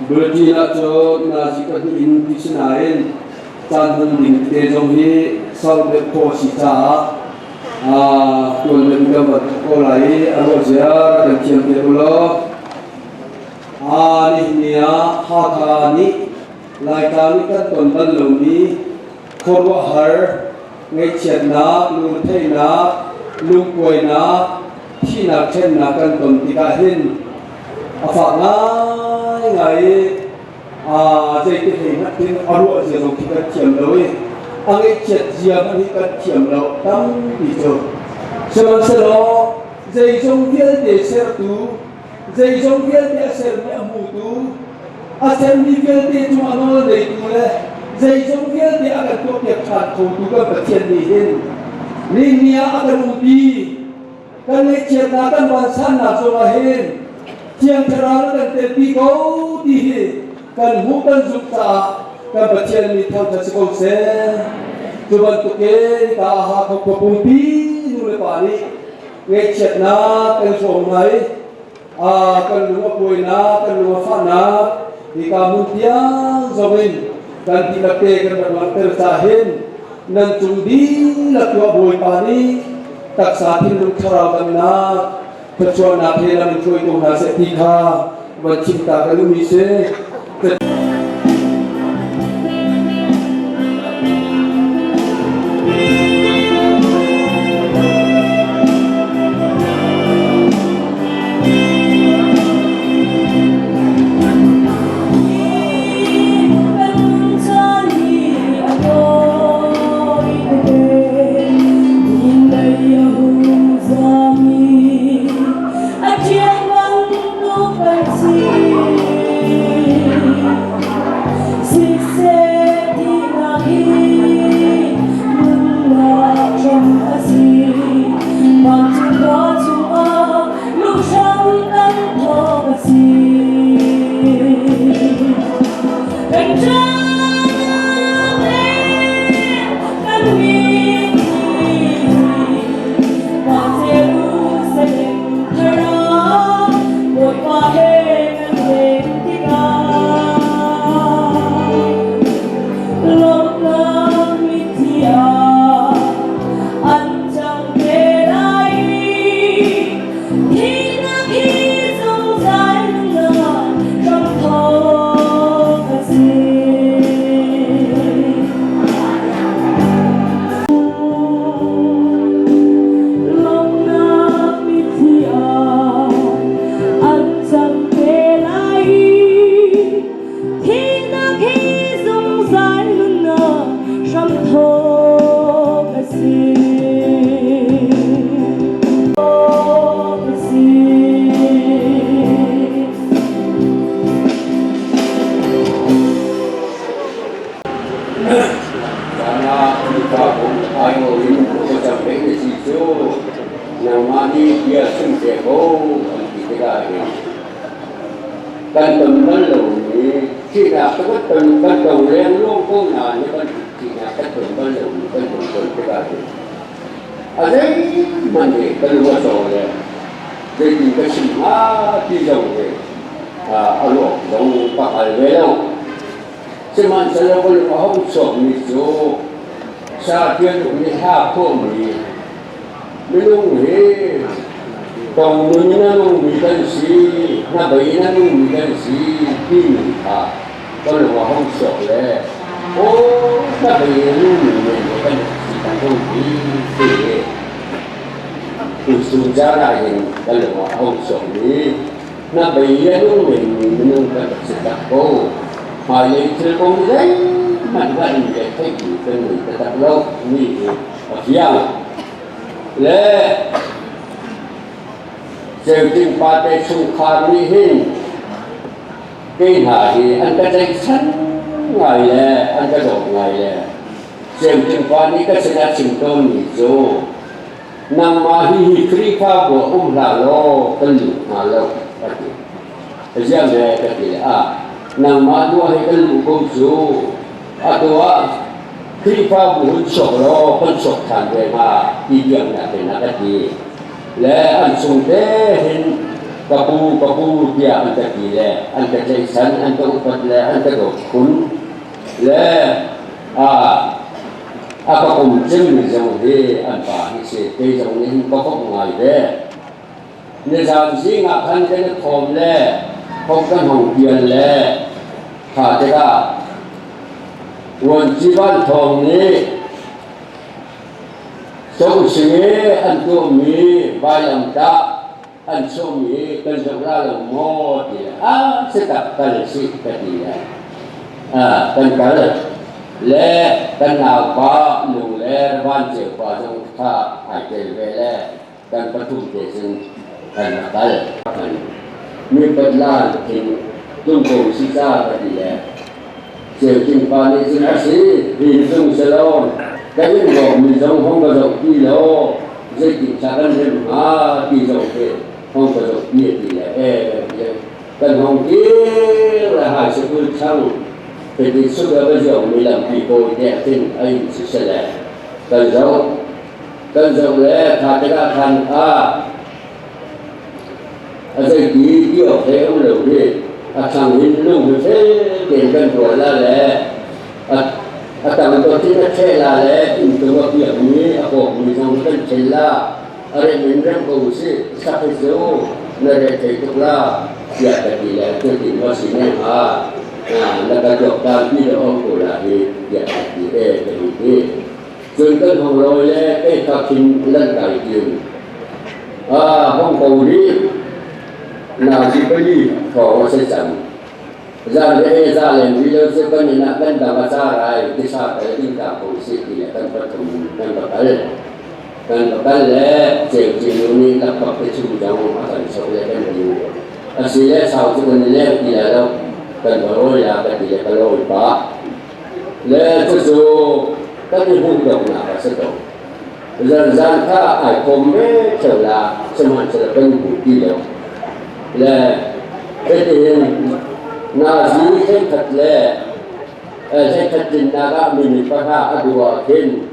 Bulletin ahcun nazi pahnih in ti si nain caan hman ding te zong hi sau deuh khawh a si caah tuan deuh kan van thawk ko lai i a ruah zia kan thiam te u law. Nihin ni ah Hakha nih Laitlang nih kan ton bal lomi khuaruahhar ngaihchiatnak, lungretheihnak, lungkuainak, thihnak ṭhennak kan ton tikah hin a fak ngaingai i zeiti hlei hmanh khin a ruah zia zong khi kan thiam lo i a ngaihchiat zia hmanh hi kan thiam lo tampi cu. Sihmanhsehlaw zeizong vialte sertu, zeizong vialte a sermi a hmutu, a sermi vialte cung a nawl neitu le zeizong vialte a kan tuahpiak ṭhan khotu kan Pathian nih hin ni ah a kan umpi. Kan ngaihchiatnak kan vansannak zongah hin Thiang Thlarau na kan telpi ko ti hi kan hmuh kan zumh caah kan Pathian nih thangṭhat si ko seh. Cu bantukin ka aha kho khua pumpi nu le pa nih ngaihchiatnak kan hrawm hna i kan lung a kuainak, kan lung a fahnak hika hmun tiang zong in kan dihlak te kan rak langhter caah hin nan cung dihlak tuah Bawipa nih taksa thinlung thlarau damnak thluachuahnak he lam in hruai ko hna seh ti kha van chim ta ka duhmi si. A Zan ah Khrihfabu aiawh in thlacam peng na si cu nangmah nih bia chim te ko an ti tikah hin kan ton bal lomi thihnak cu kan ton kan tong lengluang ko nain kan thihnak kan ton bal lomi kan ton ton tikah hin a zeihmanh nih kan lung a caw le zeitin ka chim hnga ti zong hi a ruak zong ka hngal ve lo. Sihmanhsehlaw ka lung a hung chuakmi cu Satian uk nih hla khawhmi minung hi tong nun in a nungmi kan si, hnabei in a nungmi kan si timi kha ka lung a hung chuak le aw hnabei in a nungmi men le kan si kan hung ti ti hi tuchun caan ah hin ka lung ah a hung chuakmi hnabei a nung menmi minung kan rak si tak ko. Hmailei thil kong zeihmanh hngalh in le theihmi kan ngei taktak lo mi hi a fiang. Le Ceuting pate chungkhar nih hin kei hna hi an ka tlaihchan ngai le an ka dawt ngai le Ceuting pa nih ka sinah chim tawnmi cu nangmah hi hi Khrihfabu ah um hlah law kan lut hnga lo ka ti. Ziang he ka ti le ah nangmah duah hi kan luh ko cu atu ah Khrihfabu hun chuak law kan chuak ṭhan ve hnga ti biaknak in a ka ti. Le an chung te hin ka pu ka pu tiah an ka ti le an ka tlaihchan an ka upat le an ka dawt khun le a ka kum cemmi zong hi an pa hi si kei zong nih hin ka komh ngai ve. Nizan zing ah khan kan i khawm le khawm kan hong pial le kha tikah Vuanci Van Thawng nih Sungsing i an tuahmi vailamtah an sawm i kan zoh la lo maw ti a si tak kal si ka ti le kan kal le kan naupa lung le Van Ceu pa zong kha ai tel ve le kan pathum te cun kan rak kal. Mi patlan thing tung si ca ka ti le Ceuting pa nih cun a si hi tung selaw kan in rawk mi zong hong ka zoh ti law zeitin thla kan rem hnga ti zong khi hong ka zoh ti a ti le e kan ti kan hong kir le hai sikul chang hiti suk le va ziong mi lampi kawi te khin a in si sele kan zoh kan zoh le kha tikah khan a a zeiti ti awk he um lo hi a thlang in lung hi fel tein kan rual la le a tang dot in a ṭheh la le inntung a piakmi a kawkmi zong kan ṭhel la a rem in rem ko usih sak hi cu na re thei tuk la tiah ka ti le cutin maw si ne hnga na ka tuaktan pi le om ko la hi tiah ka ti e ka ti hi. Cun kan hong lawi le kei kha khin lan kai tim. Hong ko rih nazi pali thawng a si cang. Zan le e za len ri lo cu kan inn ah kan dang a car ai tisa kal ding ta ko si ti le kan pathum kan va kal. Kan va kal le ceu cin nu nih lakphak te chung zong a kan sok le kan ding. A si le sau cu kan i leng ti lai lo. Kan va rawi la ka ti le ka lawi pah. Le cucu kan i hmuhdoknak a si ko. Zanzan kha ai khawm ve ṭheo la sihmanhsehlaw kan hmu ti lo. Le hitihin nazi thenkhat le thenkhat dinnak ah minute pahra a duh ah khin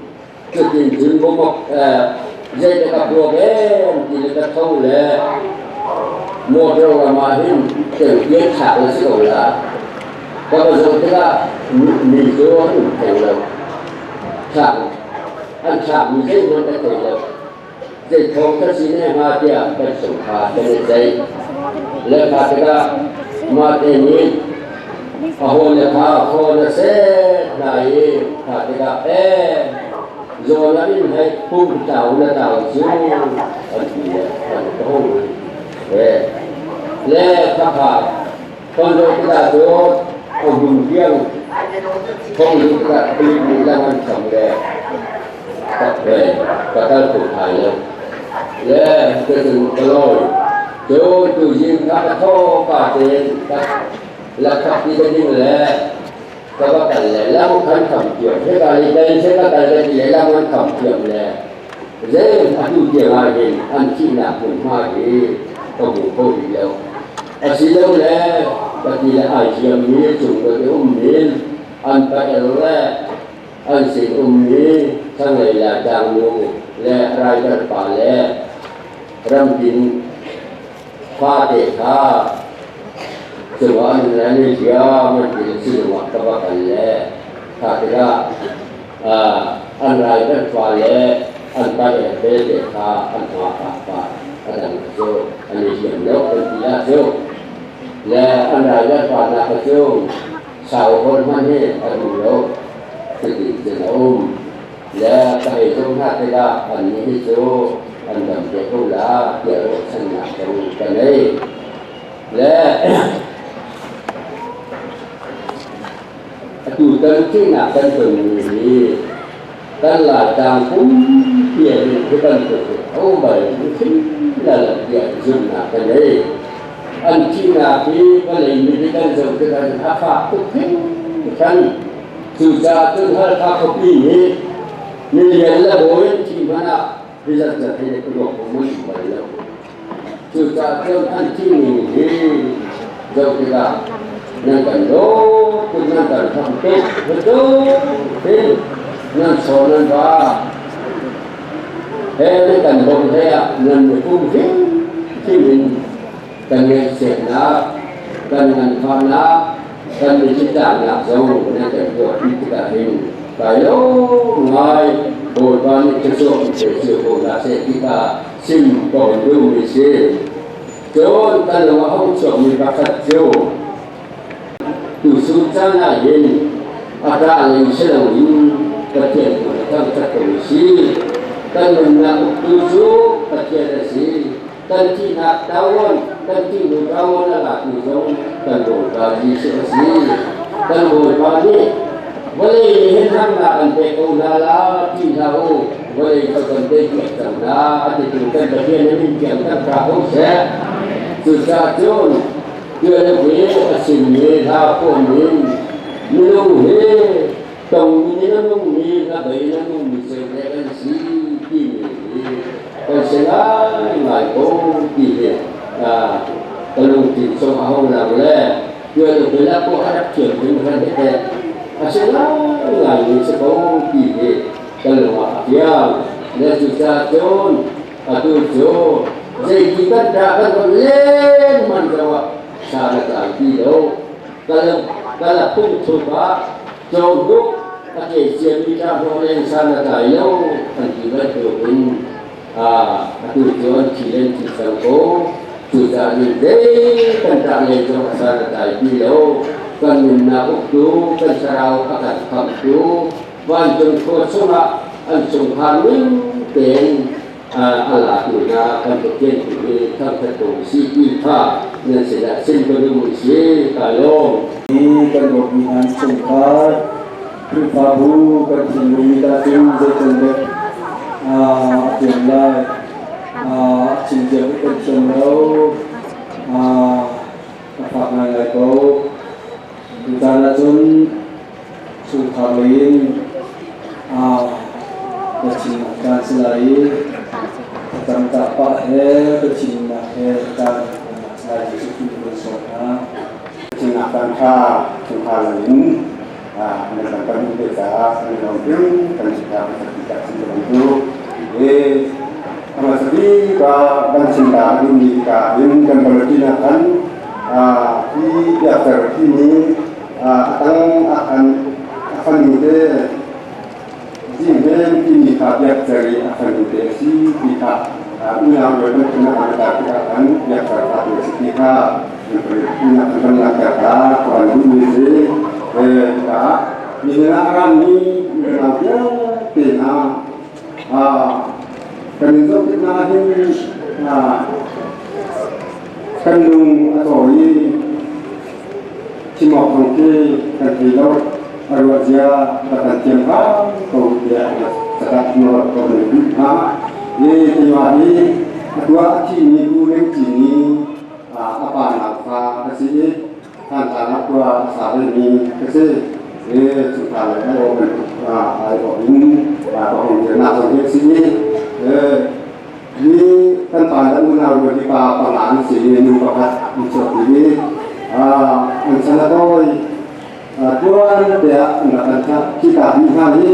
cutin cun bawmok zeidah ka puak em ti le ka tho le motor lam ah hin tengpian thlak na si ko la ka va zoh tikah mi cu an um theng lo thlak an thlak mi zeihmanh ka thei lo zei thawng ka si ne hnga tiah kan sungkha kan i ceih le kha tikah mah te nih a hawile kha khaw na seh hna i kha tikah ee zawn ah in hei pum tlau na tlau cu an ti le an ka hung ve le khakha khon lo tikah cun a hun tiang thong lu tikah palik nih lang an kham le tak ve ka kal kho thai lo le ka cun ka lawi cun tuzing kha ka thaw pa tein lakphak ti ka ding le Ka va kal le lam kan kham thiam. Hika i kan se ka kal ka ti le lam an kham thiam le zei atu tiang ah hin an thihnak hmunhma hi ka hmu kho rih lo. Asilole ka ti le ai ziammi cung ka ti ummi an pa el le an sin ummi thlanglei Laitlang nu le Raiter pa le ramtin fate kha cungah an an i ziam an ti sizung ah ka va kal le kha tikah an Raiter fa le an pa el belte kha an hma pa pa a dang cu an i ziam lo kan ti ah cu le an Raiter fa hna kha cu sau hol hmanh hi a duh lo cuti cun a um le ka hei zoh hna tikah annih hi cu an dam te ko la tiah ruahchannak zong ka ngei le atu kan thihnak kan tonmi hi kan Laitlang pumpi ah hin hi bantuk hi a um bal hrim la lo tiah zumhnak ka ngei. An thihnak hi vawlei mi hi kan zoh tikah hin a fak tuk hringhran. Cucaah cun Halkha khuapi hi milian le bawi an thih hmanh ah hi zatzat hi ruak um an um bal lo. Cucaah cun an thihning hi zoh tikah nan kan dawt tuk, nan kan tham tuk, betul hin nan chaw nan va he nan kan bawmh hlei ah nan miphun hrimhrim in kan ngaihchiatnak, kan nganfahnak, kan mithitlaknak zong nan kan tuahpi tikah hin kai lawm ngai. Bawipa nih thluachuah in pe cio ko hna seh ti kha chim ka hun duhmi si. Cun kan lung a hung chuakmi pakhat cu tuchun caan ah hin a ṭah lei si loin Pathian tu a thangṭhat ko si. Kan nunnak uktu cu Pathian a si. Kan thihnak tawon, kan thihnu tawon a latu zong kan Bawipa Jesuh a si. Kan Bawipa nih vawlei nih hin harnak an pek ko hna la ti hlah u, vawlei cu kan teipiak cang hna a titu kan Pathian na min tiang kan hra ko seh. Cucaah cun tuan hi a chimmi hla pawm in minung hi tongmi nih a nungmi na bei na nungmi ceu le kan si timi hi kan si ngaingai ko ti hi ka lungthin chung a hung lang le tuan bila ko a rak thiam ding han he a si ngaingai mi si ko ti hi ka lung ah a fiang le cucaah cun atu cu zeiti kan dah kan ton len man zongah sa na tlai ti lo kala phung thup ah cawhnuk a ke ciami tlanghlawh leng san a tlai lo an ti bantukin atu cu an thi len thi cang ko. Cucaah ni zei kan ṭah lei zong a san a tlai ti lo. Kan nunnak uktu, kan thlarau a kan khamhtu, vancung khua chungah an chungkhar ning tein a latu hna kan Pathian tu hi thangṭhat ko si ti kha nan sinah chim ka duh si kai lawm. Kan dawtmi hna chungkhar Khrihfabu kan thinlung mit ahcun zeitin dek a tuan lai, a chim tiang kan thiam lo, a fak ngaingai ko. Tutan ahcun chungkhar lei in ka chimnak caan si lai i thlacam cah pah he ka chimnak he caan lai Jesuh Khrih kan sawm hna. Chimnak caan ṭha chungkhar lei in na kan kan te caah kan lawm ding kan si ta kan si ta si kan tu e ama sabi ka kan chim ta ding ni ka in kan balati na kan hi biakter hi ni atang akan afan nu te jing hen ti ni kha biakter i afan nu te si ti kha unau rual ban tuna an ta ti kan biakter ta ti si ti kha na kan langhter ta kan duhmi si ka nihin ah rammi unau vialte hna kan in zoh tik hna hin kan lung a caw i chim awk zong khi kan thei lo a ruah zia ka kan thiam hram ko tiah sadak nawl ko kan duh hna i keimah hi a tuah a thimi u leng cini a pa nau fa ka si i Thantlang ah khua a sa vemi ka si. Chungkhar le ai-awh bantuk ai-awh in ka hong dirnak zong hi a si i hi kan pa le unau rual hi pa panga an si i nu pakhat an chuak i an chan a tawi. Tuan te ah an rak kan thlah. Khika mi hna hi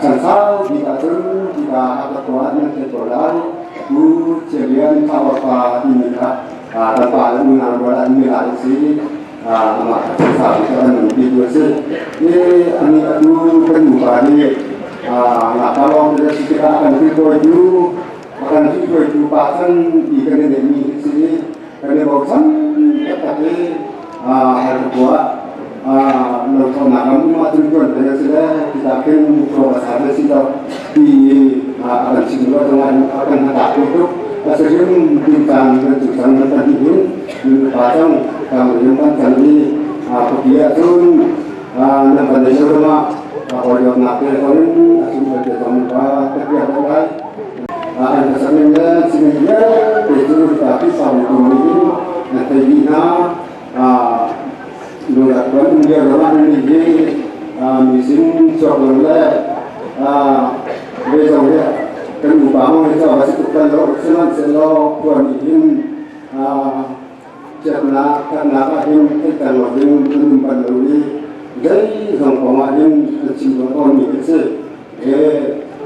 chan sau bik ahcun khika a ka khua nan theih ko lai. Tu Chialian Thawar pa timi kha kan pa le unau rual an mi lai si. Amah kha chan sau bik ah kan nunpi tu a si. I ami atu kan nupa hi ngakpa lawng te si tikah kan kilkawitu a kan kilkawitu pa chan ti kan i neihmi hi si. Kan i bochan taktak i har ka tuah. Lo thawnak ram um ahcun tuan peng a si le kita khin khua a sa si to ti a kan chim lo zongah a kan hnatlak tuk. A si hrim tingtang kan cu cang kan pahnih hin nu pa cang kan rim kan cang i khuapi ahcun nan van nei lo zongah hawi dawtnak te zong in a chung te zong ka piak lai. An sak ning le sining vialte cu hika Khrihfabu nih hin nan thei dih hna. Nulat kan um lio zongah nan nih hi mi sin chuak lo le ve zong hi kan upa hong hi cu a va si tuk bal lo. Sihmanhsehlaw khua nih hin chiatnak thatnak ah hin theihter lo ding an um bal lo i zeizong kong ah hin an chim tawn tawnmi a si.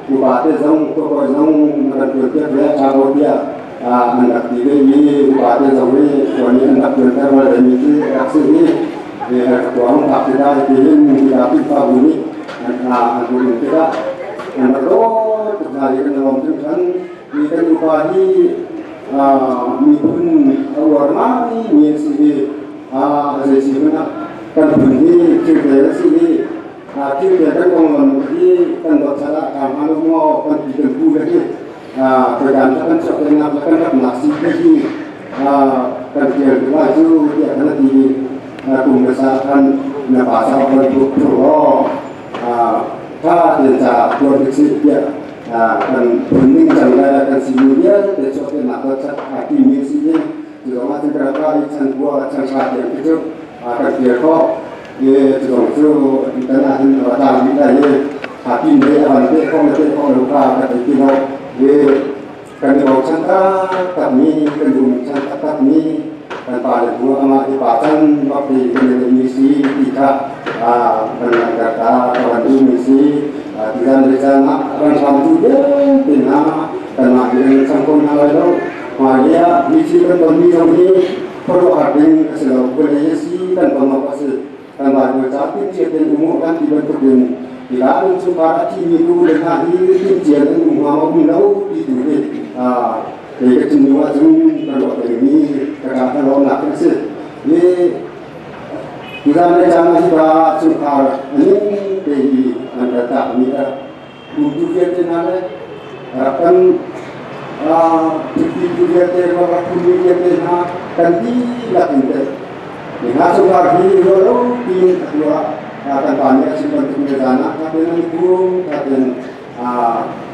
Upa te zong khuabawi zong na kan tuan piak ve a ko tiah an rak ti ve i upa te zong hi khuani an rak tuanter bal ve mi khi rak si i tuang phak ti lai ti hin hika Khrihfabu nih an hun in tikah an rak dawt tuk hna i kan lawm hringhran. Mi kan upa hi miphun a uar ngai mi a si i zei si hmanh ah kan phun hi thil a si i Thil le kan konglam hi kan dawt cal ah kaa hnga lo maw kan ti kan pu le hi kan kan chuak nak le kan raknak si ti hi kan tial lai cu tiah kan ti kum hmasa khan na pa sa bantuk thu aw tha ten ca tuan dik si tiah kan phun ning cang le kan si mi vialte chuak te nak ti mi si hi cu zong ah cun kan rak i chan bua chan tha tiang khi cu kan tial khawh. Ye cu cu kan ah hin a tang bik lai hi hakim le a van te khong le te khong lo kha ka thei ti lo. Ye kan i bochan taktak mi kan um chan taktak mi kan pa le bu ama hi pa chan bak ti kan i mi si ti kha kan langhter ta ka van du mi si ti zan le chan ah ran hram tu vialte hna kan mah hi kan chang ko hna lai lo. Hmai ah mi thil kan ton mi zong hi khuaruahhar ding a si lo. Vawlei si kan ton awk a si. Kan Baibal ca timhcia tein um kan ti bantukin tikah innchungkhar a thimi nu le hna hi timhcia in um hnga maw um lo ti tu hi kei ka chim hnu ahcun ka ruah pengmi ka ka ka lawmnak a si. Hi tuzan le caan ah hika chungkhar a ning te hi an rat takmi a tu vialte hna le rak kan tu vialte rak phunmi vialte hna kan dihlak in teh mi hna chungkhar hi rualo tiin atu ah kan pa nih a chim bantuk ne zan ah khaten an kum khaten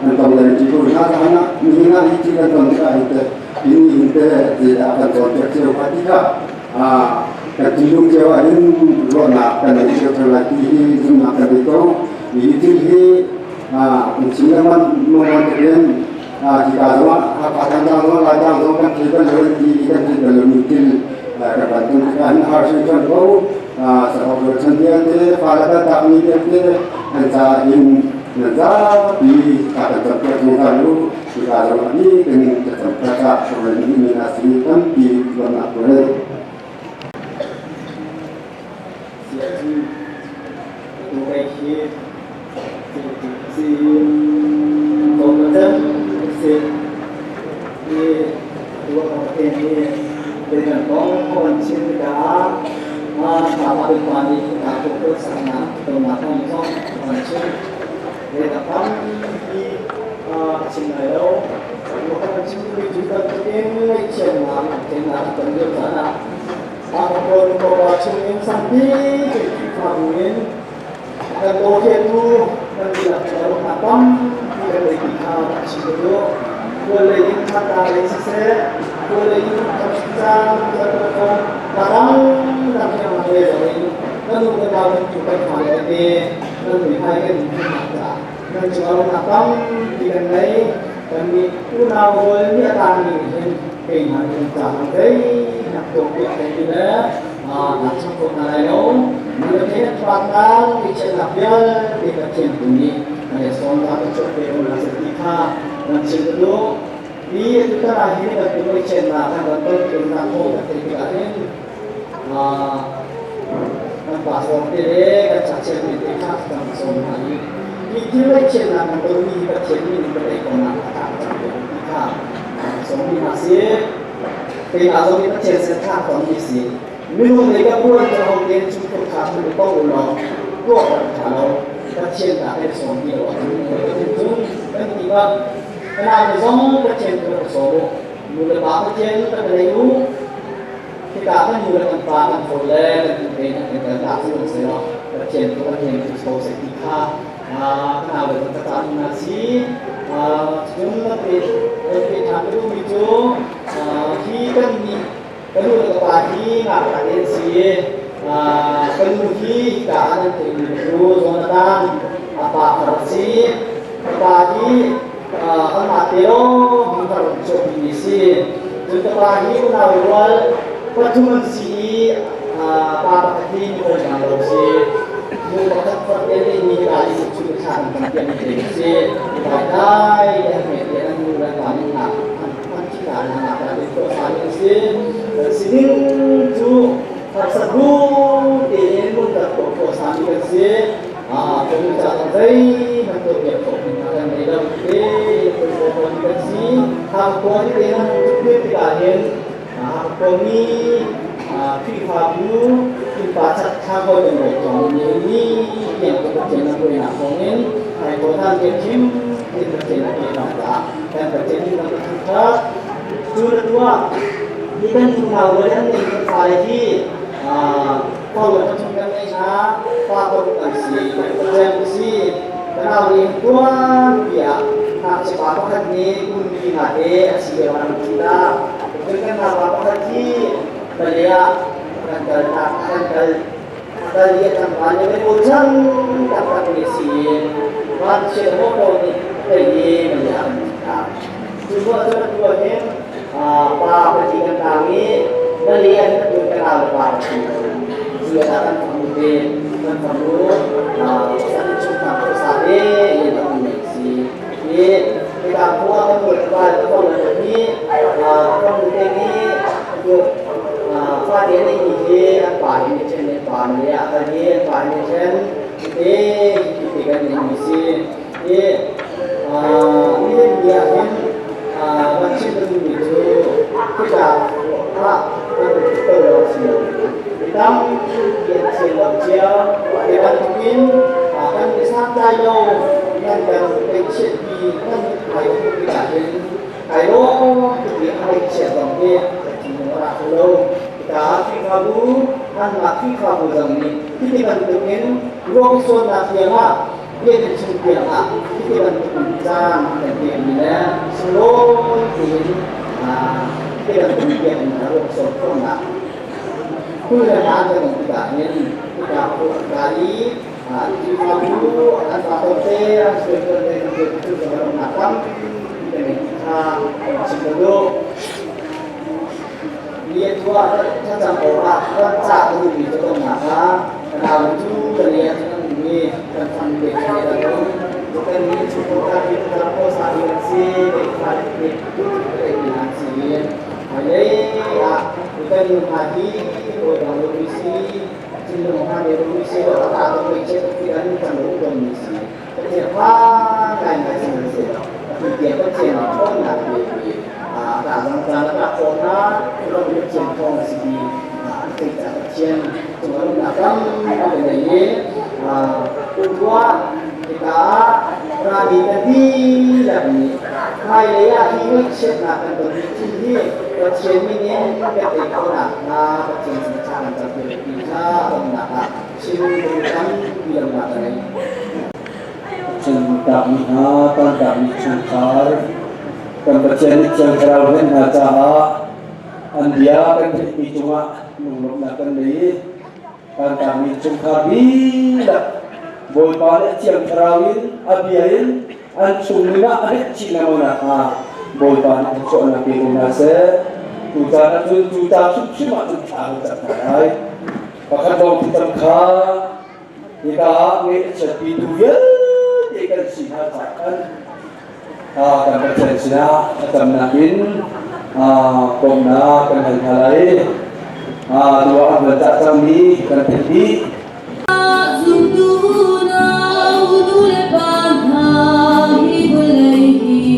an tong le ti ko hna zan ah nihin ah hi ti kan ton tikah hin teh in hin teh zeidah kan cawnpiak cio kha ti kha kan thinlung cio ah hin ruahnak kan nei cio theu lai ti hi zumhnak kan nei ko. Hi thil hi an chim lengmang bantukin hika zongah Hakha Thantlang zong Laitlang zong kan thei bal lo ti kan thei bal lomi thil kan van ton tikah hin har hringhran ko. Sahok rualchan vialte, fale kan takmi vialte an caah hin nan zapi thla kan campiak zungzal u. Hika zongah ni kan thlacam thlacah ṭhawlmi min a si tampi ruahnak tuah. Kawl chungin sangpi Khrihfabu in kan bawhriatu kan dihlak cu hna tampi kan ei ti kha kan chim ka duh. Khualei in Thantlang lei siseh, khualei in Thantlang kan kong kadang dang hi ang le zong in Kan u kan nau kan tu kan fale tete nan muihmai kan in hmuhnak caah nan cungah lawmhnak tampi kan ngei. Kannih unau rual nih a taangmi nih hin keimah nih kan caah zeihmanh tuahpiak kan ti le naa chang kho hna lai lo. Nu le phe hratnak ngaihchiatnak vialte Pathian tu nih kan i sawm ta kan chuah pe ko hna seh ti kha kan chim ka duh. Hi atutan ah hin bantuk ngaihchiatnak kan ron ton ṭinak kong kan theih tikah hin kan pastor te le kan cakchiatmi te kha kan sawm hna i hi thil ngaihchiatnak kan tonmi hi Pathian nih kan ei konak a ṭha cang ti kha sawmmi hna si. Keimah zong nih Pathian sin thla tonmi si. Minung lei ka buan cu hong tein chung kha hun i pong u law tuah awk ṭha lo. Pathian dah kan sawm ti lo ahcun cun kan ti bak. Kanaan zong Pathian tu ka sawm u. Nu le pa Pathian ka lei u. Hika kan nu le kan pa kan hawi le kan ti te kan kan ta cu kan si lo. Pathian tu Pathian tu so se ti kha kanau le ka ta na si. Cun lampi lampi ṭha ka duhmi cu hi kan nih ka nu le ka pa hi ngakṭah te an si i ka nu hi hika ah nan theihmi cu Jonathan a pa far a si. Ka pa hi anmah te lawng hi far an chuahpimi a si. Cun ka pa hi unau rual pathum an si i pa pakhat hi nuhawi hna lo a si. Nu pakhat far te le ni hika i cu thla kan tam piak mi te a si. Dai dai le hme te an nu le pa nih nak an thihnak nak ah sining cu harsat bu tein muntak tuah khawh sami kan si. Kan caah zeihmanh tuah piak khawh hna kan ngei lo te kan si. Hangkua ni te nan tuk tikah hin hangkua mi Khrihfabu innpa chak thla hawi kan rawi tong ni ni tiang ko Pathian na hruainak thawngin hai ko hna ke thim tin Pathian na ke bang ta kan Pathian ni kan thangthat cu na tuah ni kan unau rual an nei kan fale hi Paul kan chung kan nei hna pa paruk an si Pathian si kanau ning tuan piah ngakchia pa pakhat nih kun mi nga te a si lio an thi ta cun kan ngakpa pakhat hi Malay ah kan kal tak kan kal kal i a tlangval nih kan bochan taktak mi a si i ngakchia motor nih tei i Malay ah kan thi tak. Cu hnu ah cun atu ah hin pa pali kan tang i Malay ah hin atu kan au le pa pali cu ah kan fanu te kan fanu san chungkhar sa te in a um mi si. Hi hika khua kan nu le pa le kan le hi kan nu te nih fate an nei hi an pa hi ni ṭhen an pa ne a kal hi an pa ni ṭhen te hi ti kan nei mi si. Hi nihin ni ah hin kan chim ka duhmi cu hika ah kan to lo si lo. Mi tampi an thiam lo cio. Hi bantukin kan i santlai lo nan kan ngaihchiatpi nan mithmai ka hmuh tikah hin kai lawm tuk i a ngaihchiat zong hi ka thinlung a ra kho lo. Hika Khrihfabu anmah Khrihfabu zong nih hiti bantukin ruak i sawnnak tiangah biakinn chung tiangah hiti bantukin caan kan pekmi le sunglawi tein hiti bantukin biakinn ruak sawn khawhnak kul le hna an kan um tikah hin hika ka i an Khrihfabu an pastor te an spiritual te kan pek cu zong tampi kan ngei kha chim ka duh. Ni tuah thlacam awkah rat ca ka duhmi cu donghnak ah ka nau cu ka le ah cun an um i kan fam te khi an um. Kan nih chungkhar kha hi kan ko sa hi an si, kei kha te te an si. Hmailei ah kan nu hna hi bawi dang lo si, thinlung hna ne lo si, a ta to mei che ti kan kan lo ton mi si. Pathian fa ngai ngai si si. Pathian Pathian ṭhawnnak pe mi a zang caan a ka khawh hna ram Pathian thawng a si ti an theih caah Pathian cungah lawmhnak tampi kan ngei i kumkhua hika rami kan dihlak nih hmailei ah hi ngaihchiatnak kan tonmi thil hi Pathian min in kan tei khawhnak hnga Pathian sin thla kan cam ti kha lawmhnak ah chim tampi lawmhnak ka ngei. Pathian takmi hna, tantakmi chungkhar, kan Pathian nih Thiang Thlarau hlen hna caah an bia kan theihmi cungah lunglawmhnak kan nei. Kan tangmi chungkhar dihlak Bawipa le Thiang Thlarau in a bia in an chung nun ah a rit chih lengmang nakhnga Bawipa nih thluachuahnak pe ko hna seh. Tu caan ah cun cu ca hrimhrim ah cun thla kan cam hna lai. Pakhat lawng thlacam kha hika ah ngeih a chiatpitu vialte kan si hna caah khan kan Pathian sinah thlacamnak in bawmhnak kan hal hna lai. Tu ah an van cah cangmi kan theih dih. Zumtu nau nu le pa hna hi vawlei hi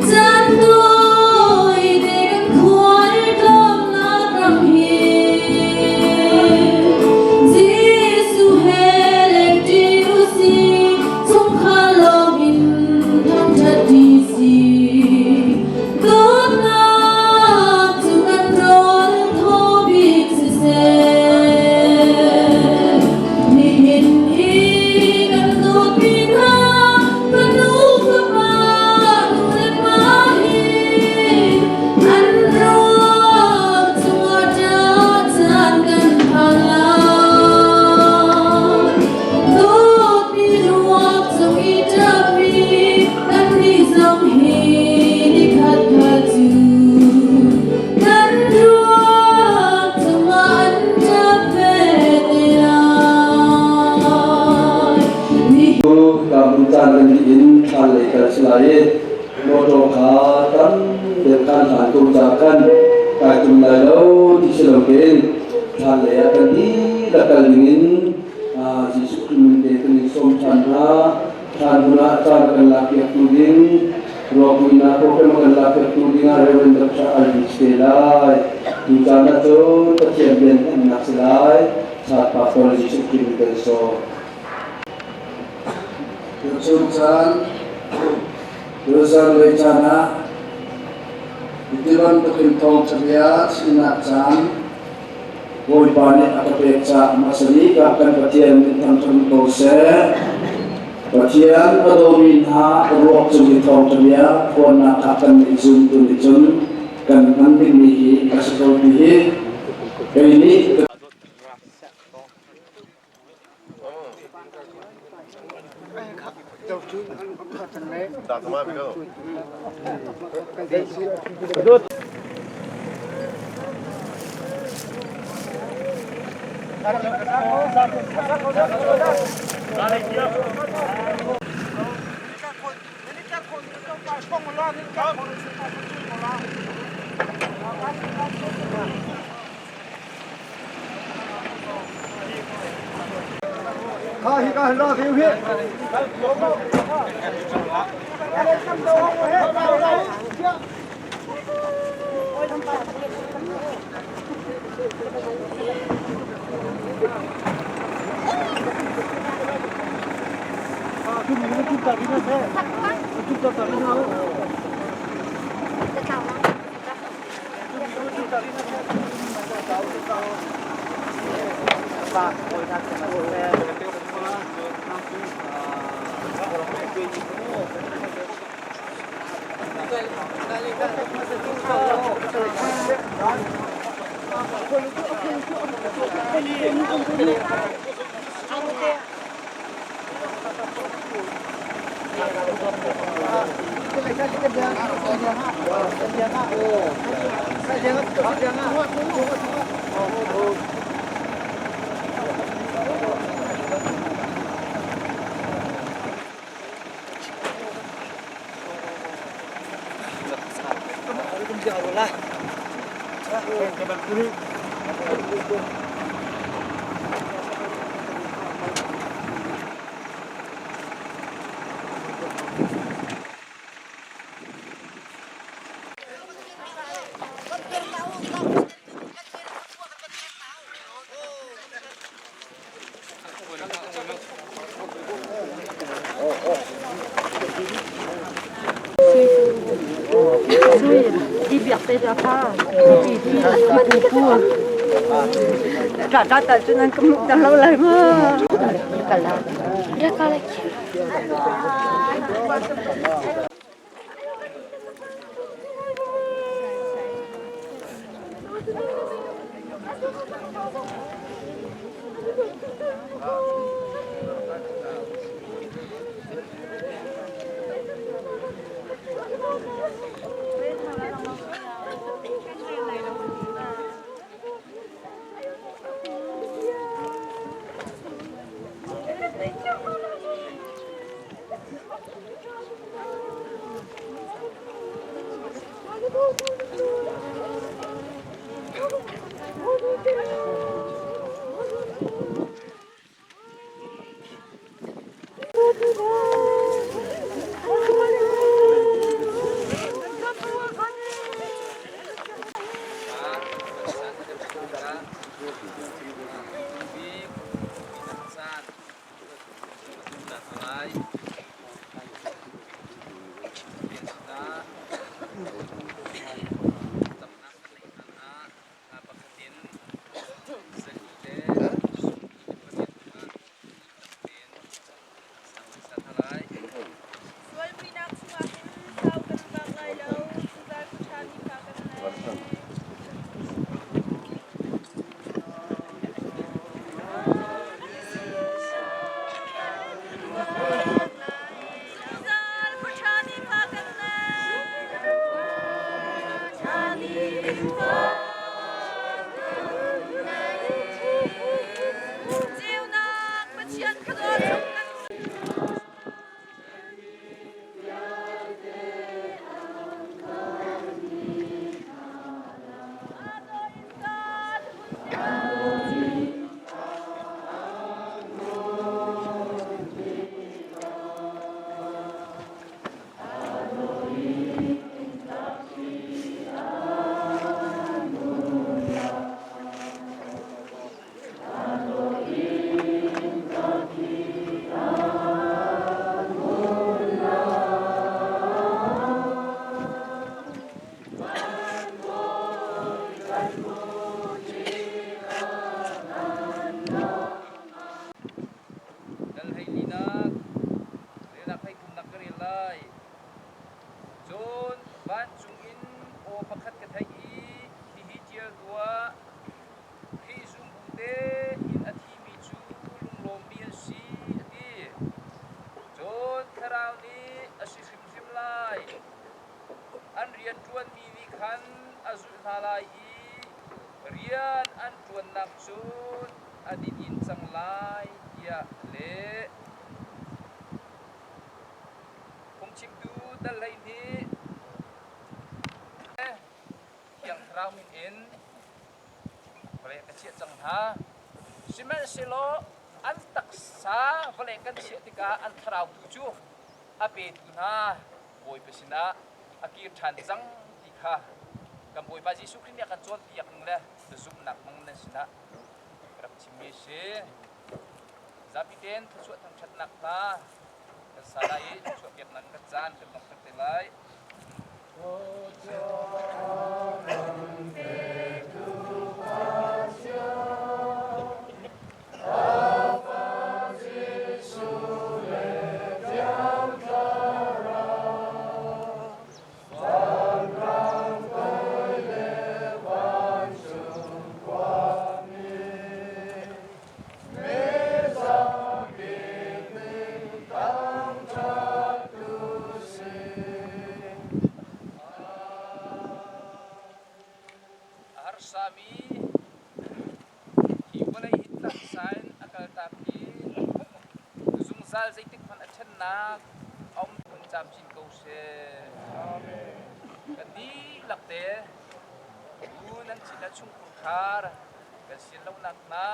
caan tawi te kan khual tlawmnak ram hi Jesuh he lengṭi usih chungkhar lawng in thangṭhat ṭi si. Dawtnak cu kan rawl thaw bik siseh. Nihin i kan dawtmi hna ka nu ka pa nu le pa hi an ruak cungah ṭah caan kan phan lai. Dawtmi ruak cung i ṭapmi kannih zong hi nikhat khat cu kan ruak cungah an ṭap ve te lai. Ka caan kan dih in thlan lei kal si lai i motor kha tam deuh khan hlan ko ca khan kai tum lai lo ti si lo tein thlan lei ah kan dihlak kal ding in Jesuh Khrih min te kan in sawm ṭhan hna. Thlan hmun ah caan kan lakpiaktu ding ruakvuinak program kan lakpiaktu ding ah Reverend Dr. Alvi si te lai. Tu caan ah cun Pathian rian hmannak si lai. Chat Pastor Jesuh Khrih min kan sawm. Tuchun caan tuzarlei caan ah hiti bantukin thawngṭha bia chimnak caan Bawipa nih a ka pek caah hmasa bik ah kan Pathian min thangṭhat ko seh. Pathian a dawmi hna ruak cung i thawngṭha bia phuannak ah kan nih zumtu nih cun kan hman dingmi hi a si ko ti hi kei nih Sualmuihnak chungah hin sau kan vak lai lo, zungzal khua ṭha mifa kan ngei. Zungzal khua ṭha mifa kan ngei. Ṭha mifa kan ngei. Ceunak Pathian kha dawt chung kan Dal hei linak, relnak hei thumnak ka rel lai. Cun vancung in aw pakhat ka theih i hihi ṭial tuah, Khrih zumbu tein a thimi cu lunglawmmi an si, a ti. Cun Thlarau nih a si hrimhrim lai. An rianṭuanmi nih khan a zulh hna lai i rian an ṭuannak cu a din in cang lai, tiah a leh. Phungchimtu dal 12 Thiang Thlarau min in vawlei ka chiah cang hna. Sihmanhsehlaw an taksa vawlei kan chiah tikah an thlarau tu cu a petu hna Bawipa sinah a kir ṭhan cang ti kha kan Bawipa Jesuh Khrih nih a kan cawnpiak ning le zumhnak hmang nan sinah ka rak chimmi a si. Zapi tein thluachuah thangṭhatnak hna kan sa lai i thluachuah peknak kan caan kan donghter te lai. A harsami hi vawlei hi taksa in a kaltak i zungzal zeitik hmanh a ṭhennak a um phun camcin ko seh. Kan dihlak te u nan cin a chungkhur khar kan sian lonak hna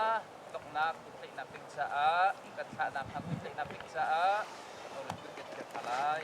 donghnak kuttlaihnak ding caah kan thlahnak hna kuttlaihnak ding caah kan kan thiam hna lai.